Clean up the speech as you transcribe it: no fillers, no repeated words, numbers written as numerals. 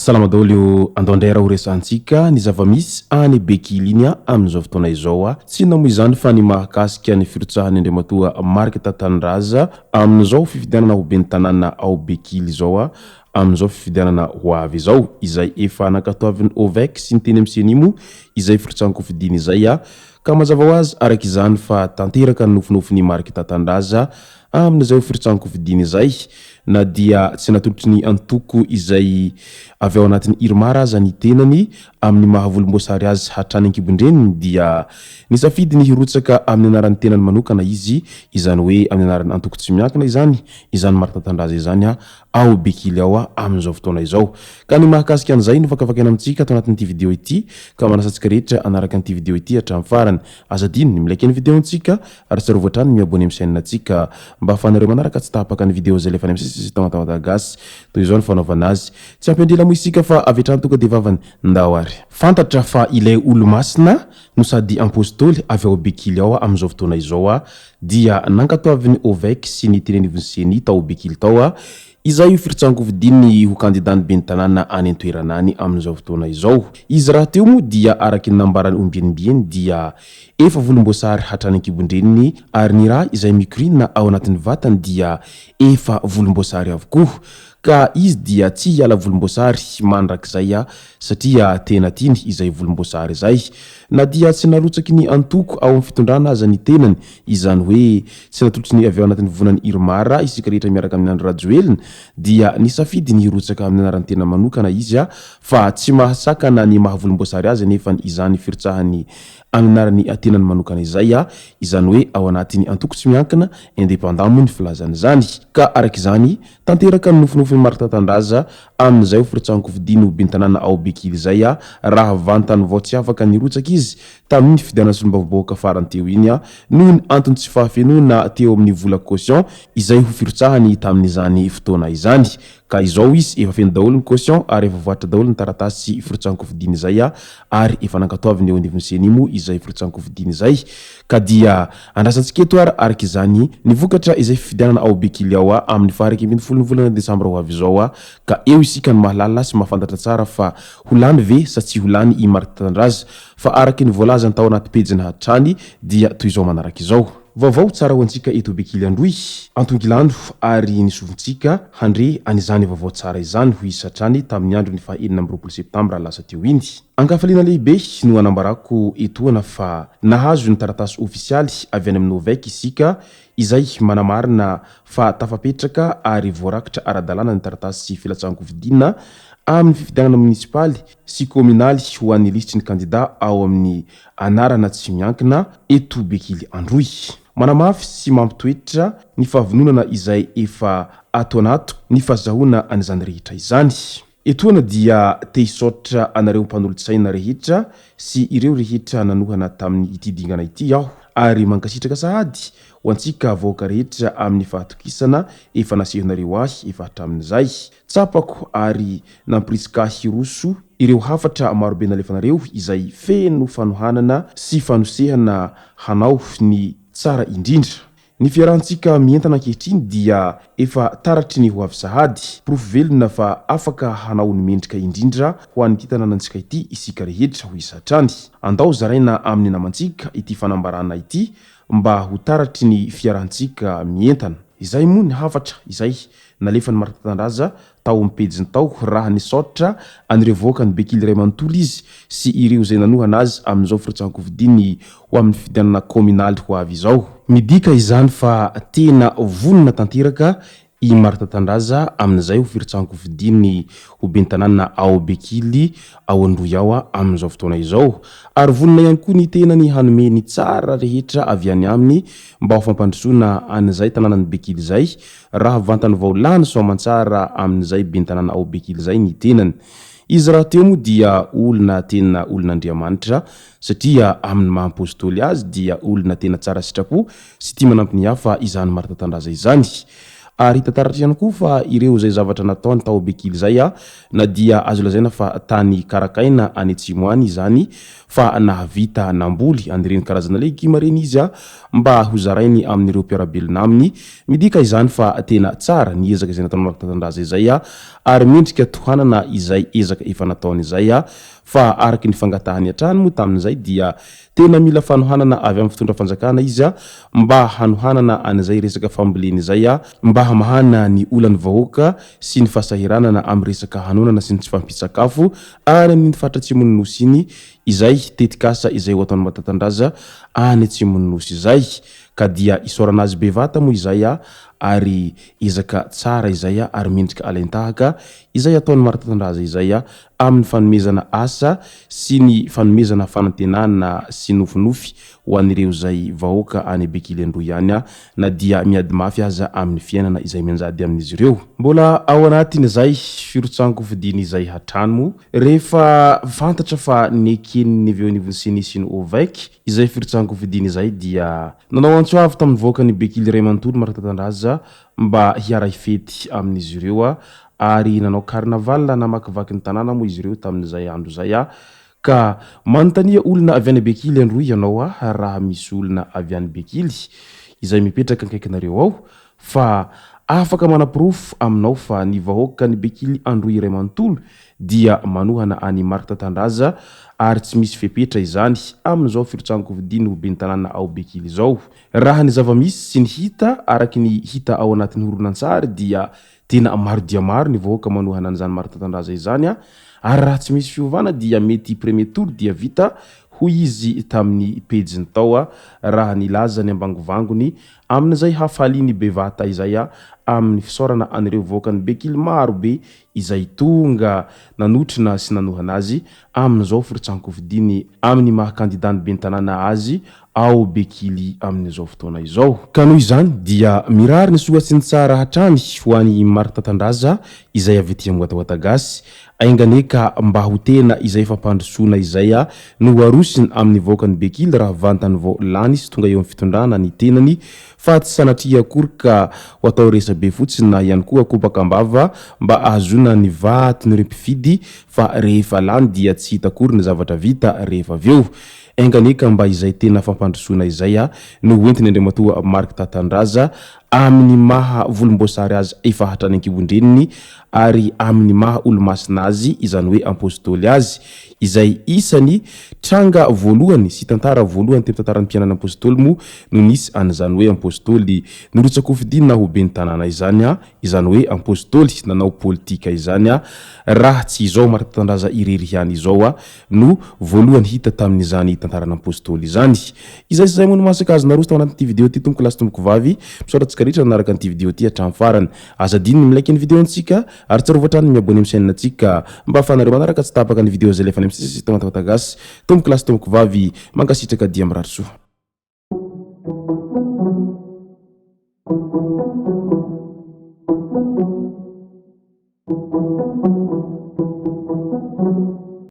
Salama daholo io, andao indray raha ho resahantsika ny zava-misy any Bekily iny amin'izao fotoana izao. Tsy inona moa izany fa ny mahakasika ny firotsahan'ny Andriamatoa Marc Tatandraza amin'izao fifidianana ho ben'ny tanàna ao Bekily izao amin'izao fifidianana ho avy izao, izay efa nankatoavin'ny OVEC sy ny teny amin'ny Ceni moa izay firotsahan-kofidiny izay ka mazava ho azy araka izany fa tanteraka ny nofinofin'i Marc Tatandraza amin'izay ho firotsahan-kofidiny izay na dia tsy natolotry ny antoko izay avy ao anatin'ny Irmar aza ny tenany amin'ny maha volomboasary azy hatrany an-kibon-dreniny dia nisafidy ny hirotsaka amin'ny anaran'ny tenany manokana izy, izany hoe amin'ny anaran'ny antoko tsy miankina izany izany Marc Tatandraza izany ao Bekily ao amin'izao fotoana izao. Ka ny mahakasika an'izay no fakafakaina amintsika ato anatin'ity video ity ka manasa antsika rehetra hanaraka an'ity video ity hatramin'ny farany. Aza adino ny mi-like ny video-ntsika ary tsarovy hatrany ny mi-abonner amin'ny chaîne-ntsika mba ahafahanareo manaraka tsy tapaka ny video izay alefa any amin'ny sisisy tamatama gasy. Toy izao ny fanaovana azy. Tsy ampy andrila moa isika fa avy hatrany tonga dia vavany. Ndao ary. Fantatra fa ilay olomasina no sady apostoly avy ao Bekily ao amin'izao fotoana izao dia nankatoavin'ny OVEC sy ny teny anivon'ny Ceni tao Bekily tao izay io firotsahan-kofidiny ho kandidan'ny ben'ny tanàna any an-toerana any amin'izao fotoana izao. Izy rahateo moa dia araka ny nambarany ombienimbeny dia efa volomboasary hatrany an-kibon-dreniny ary ny rà izay mikoriana ao anatin'ny vatany dia efa volomboasary avokoa ka izy dia tsy hiala volomboasary mandrakizay satria tena tiany izay volomboasary izay. Na dia tsy narotsaky ny antoko ao amin'ny fitondrana aza ny tenany, izany hoe tsy natolotry ny avy ao anatin'ny vovonan'ny Irmar isika rehetra miaraka amin'i Andry Rajoelina, dia nisafidy ny hirotsaka amin'ny anaran'ny tena manokana izy fa tsy mahasakana ny maha volomboasary azy anefa izany firotsahany amin'ny anaran'ny tenany manokana izay, izany hoe ao anatin'ny antoko tsy miankina, indépendant moa ny filazana izany. Ka araka izany, tanteraka ny nofinofin'i Marc Tatandraza amin'izay ho firotsahan-kofidiny ho ben'ny tanàna ao Bekily izay raha vantany vao tsy afaka nirotsaka izy tamin'iny fifidianana solombavambahoaka farany teo iny noho ny antony tsy fahafenoana teo amin'ny vola caution izay ho firotsahany tamin'izany fotoana izany. Ka izao izy efa feno daholo ny caution ary efa voatitra daholo ny taratasy firotsahan-kofidiny izay ary efa nankatoavina eo anivon'ny Ceni moa izay firotsahan-kofidiny izay ka dia andrasantsika eto ary araka izany ny vokatra izay fifidianana ao Bekily ao amin'ny faha 11 ny volana desambra ho avy izao ka eo isika no mahalala sy mahafantatra tsara fa ho lany ve sa tsy ho lany i Marc Tatandraza fa araka ny voalazany tao anaty pejiny hatrany dia toy izao manaraka izao. Vaovao tsara ho antsika eto Bekily Androy, Antongilano ary ny sovintsika handre an'izany vaovao tsara izany hoy izy hatrany tamin'ny andron'ny faha 26 septambra lasa teo iny. Ankafaliana lehibe no anambarako etoana fa nahazo ny taratasy ofisialy avy any amin'ny OVEC isika izay manamarina fa tafapetraka ary voarakitra ara-dalàna ny taratasy filatsahan-kofidina amin'ny fifidianana monisipaly sy kaominaly ho an'ny lisitry ny kandida ao amin'ny anarana tsy miankina eto Bekily Androy. Manamafy sy mampitoetra ny fahavononana izay efa ato anatiko ny fahazahoana an'izany rehetra izany. Etoana dia te hisaotra anareo mpanolotsaina rehetra sy ireo rehetra nanohana tamin'ny ity dingana ity aho ary mankasitraka sahady ho antsika vahoaka rehetra amin'ny fahatokisana efa nasehonareo ahy efa hatramin'izay. Tsapako ary nampirisika ahy hiroso ireo hafatra marobe nalefanareo izay feno fanohanana sy fanosehana hanao ny tsara indrindra. Ny fiarahantsika mientana ankehitriny dia efa taratry ny ho avy sahady, porofo velona fa afaka hanao ny mendrika indrindra ho an'ity tanànantsika ity isika rehetra, hoy izy hatrany. Andao zaraina amin'ny namantsika ity fanambarana ity mba ho taratry ny fiarahantsika mientana. Izay moa ny hafatra izay nalefan'i Marc Tatandraza tao amin'ny pejiny tao raha nisaotra an'ireo vahoakan'i Bekily iray manontolo izy sy ireo izay nanohana azy amin'izao firotsahan-kofidiny ho amin'ny fifidianana kaominaly ho avy izao. Midika izany fa tena vonona tanteraka i Marc Tatandraza amin'izay ho firotsahan-kofidiny ho ben'ny tanàna ao Bekily ao Androy ao amin'izao fotoana izao ary vonona ihany koa ny tenany hanome ny tsara rehetra avy any aminy mba ho fampandrosoana an'izay tanànan'i Bekily izay Raha vantany vao lany soamantsara amin'izay ben'ny tanàna ao Bekily izay ny tenany. Izy rahateo moa dia olona tena olon'Andriamanitra satria amin'ny maha Apostoly azy dia olona tena tsara sitrapo sy tia manampy ny hafa izany Martha Tandraza izany. Ary hita taratra ihany koa fa ireo izay zavatra nataony tao Bekily izay na dia azo lazaina fa tany karakaina any atsimo any izany fa nahavita namboly an'ireny karazana legioma ireny izy mba hozarainy amin'ireo mpiara-belona aminy. Midika izany fa tena tsara ny ezaka izay nataon'i Martha Tandraza izay ary mendrika tohanana izay ezaka efa nataony izay fa araka ny fangatahany hatrany moa tamin'izay dia Tena mila fanohanana avy amin'ny fitondra fanjakana izy mba hanohanana an'izay resaka fambolena izay mba hamahana ny olan'ny vahoaka sy ny fahasahiranana amin'ny resaka hanoanana sy ny tsy fahampian-tsakafo any amin'iny faritra atsimon'ny Nosy iny izay tetikasa izay ho ataon'i Matatandraza any atsimon'ny Nosy izay ka dia isaorana azy bevata moa izay ary ezaka tsara izay ary mendrika alain-tahaka izay ataon'i Martatandraza izay amin'ny fanomezana asa sy ny fanomezana fanantenana sy nofinofy ho an'ireo izay vahoaka any Bekily Androy any na dia miady mafy aza amin'ny fiainana izay mianjady amin'izy ireo. Mbola ao anatin'izay firotsahan-kofidiny izay hatrany moa rehefa fantatra fa neken'ny avy eo anivon'ny Ceni sy ny Ovec izay firotsahan-kofidiny izay dia nanao antso avo tamin'ny vahoakan'i Bekily iray manontolo Martha Tandraza mba hiara-hifety amin'izy ireo ary nanao carnaval namakivaky ny tanàna moa izy ireo tamin'izay andro izay ka manontania olona avy any Bekily Androy ianao raha misy olona avy any Bekily izay mipetraka akaikinareo ao fa afaka manaporofo aminao fa ny vahoakan'i Bekily Androy iray manontolo dia manohana an'i Marc Tatandraza ary tsy misy fepetra izany amin'izao firotsahan-kofidiny ho ben'ny tanàna ao Bekily izao. Raha ny zava-misy sy ny hita araky ny hita ao anatin'ny horonantsary dia tena maro dia maro ny vahoaka manohana an'izany Marc Tatandraza izany ary raha tsy misy fiovana dia mety premier tour dia vita hoy izy tamin'ny pejiny tao raha nilaza ny ambangovangony amin'izay hafaliany bevata izay amin'ny fisaorana an'ireo vahoakan'i Bekily maro be izay tonga nanotrona sy nanohana azy amin'izao firotsahan-kofidiny amin'ny maha kandidan'ny ben'ny tanàna azy ao Bekily amin'izao fotoana izao. Ka noho izany dia mirary ny soa sy ny tsara hatrany ho an'i Marc Tatandraza izay avy aty Angoatawata Gasy, ainga anie ka mba ho tena izay fampandrosoana izay no ho arosiny amin'ny vahoakan'i Bekily raha vantany vao lany sy tonga eo amin'ny fitondrana ny tenany fa tsy sanatria akory ka ho atao resabe fotsiny na ihany koa akopaka am-bava mba ahazoana ny vaton'ireo mpifidy fa rehefa lany dia tsy hita akory ny zavatra vita rehefa avy eo. Enga anie ka mba izay tena fampandrosoana izay no ho entin' Andriamatoa Marc Tatandraza amin'ny maha volomboasary azy efa hatrany an-kibon-dreniny ary amin'ny maha olomasina azy izany hoe Apostoly azy izay isany tranga voalohany sy tantara voalohany teo tantaran'ny mpianany Apostoly moa no nisy an'izany hoe Apostoly nirotsa-kofidina ho ben'ny tanàna izany izany hoe Apostoly nanao politika izany raha tsy izao Marc Tatandraza irery ihany izao no voalohany hita tamin'izany tantaran'Apostoly izany. Izay sy izay moa no mahasaka azy naroso tao anatin'ity video ity tompoko lahy sy tompoko vavy. Misaotra antsika rehetra nanaraka an'ity video ity hatramin'ny farany. Aza adino ny mi-like ny video antsika ary tsarovy hatrany ny mi-abonner amin'ny chaîne antsika mba ahafahanareo manaraka tsy tapaka ny video izay alefa any amin'ny sisa sy eto Matamatagasyy. Tompoko lahy sy tompoko vavy, mankasitraka dia mirary soa.